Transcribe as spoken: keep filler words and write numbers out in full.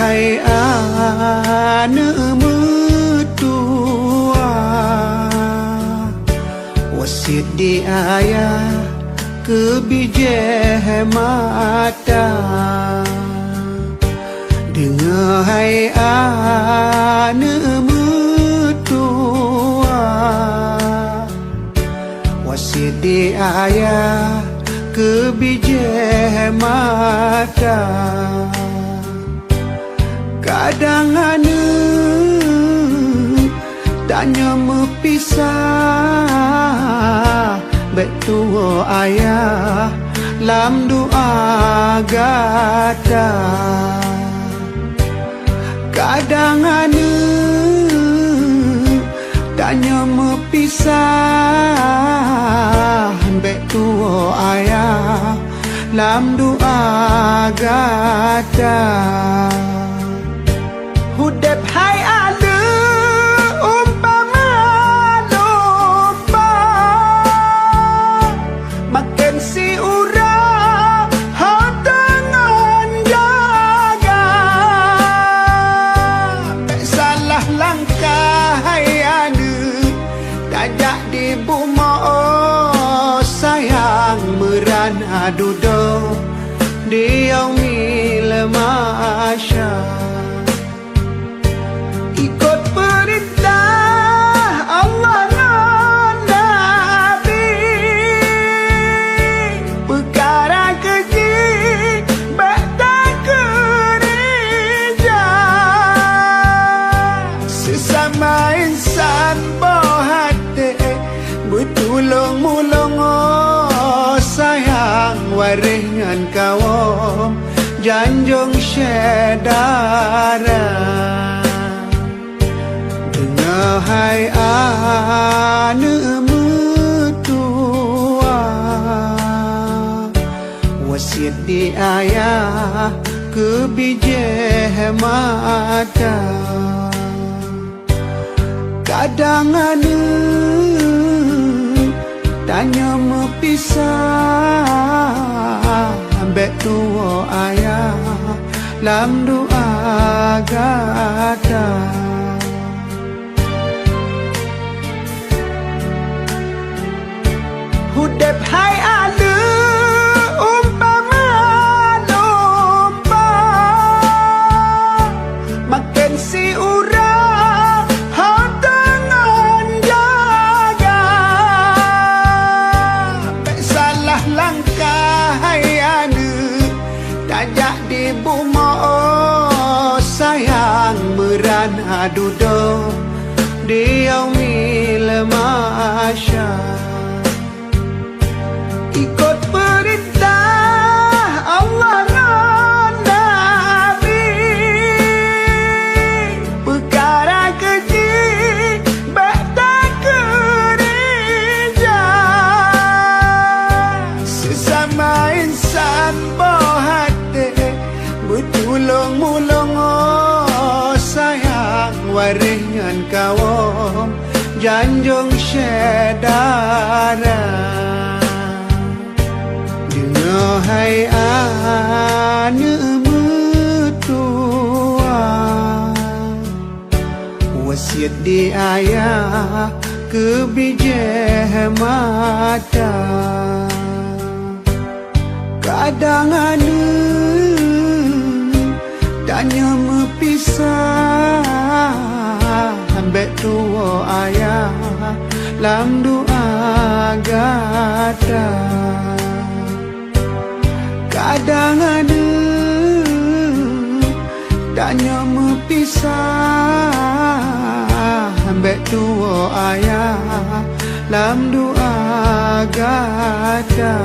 Hai aneuk meutuah, wasiet di ayah keu bijéh mata. Deungoe hai aneuk meutuah, wasiet di ayah keu bijéh mata. Kadang aneuk tanyoe meupisah, bék tuwoe ayah lam doa gata. Kadang aneuk tanyoe meupisah, bék tuwoe ayah lam doa gata. Udeb hai aneuk umpama lumba, maken siuroe ho teungon jaga. Bék salah langkah hai aneuk, tajak di bumoe sayang, meuran dudoe di yaumil mahsyar. Ikot peurintah Allah ngon Nabi, peukara keu jih bék takeurija. Seusama insan boh até, beutulông-mulông oh sayang, waréh ngon kawöm janjong syedara. Deungoe hai aneuk meutuah, wasiet di ayah keu bijéh mata. Kadang aneuk tanyoe meupisah, bék tuwoe ayah lam doa gata. Udeb hai aneuk umpama lumba, maken siuroe ho teungon jaga. Bék salah langkah hai aneuk, tajak di bumoe sayang, meuran dudoe di yaumil mahsyar. Ikot peurintah Allah ngon Nabi, peukara keu jih bék takeurija. Seusama insan boh até, beutulông-mulông oh sayang, waréh ngon kawöm janjong syedara. Deungoe hai aneuk meutuah, wasiet di ayah keu bijéh mata. Kadang aneuk tanyoe meupisah, bék tuwoe ayah lam doa gata. Kadang aneuk tanyoe meupisah, bék tuwoe ayah lam doa gata.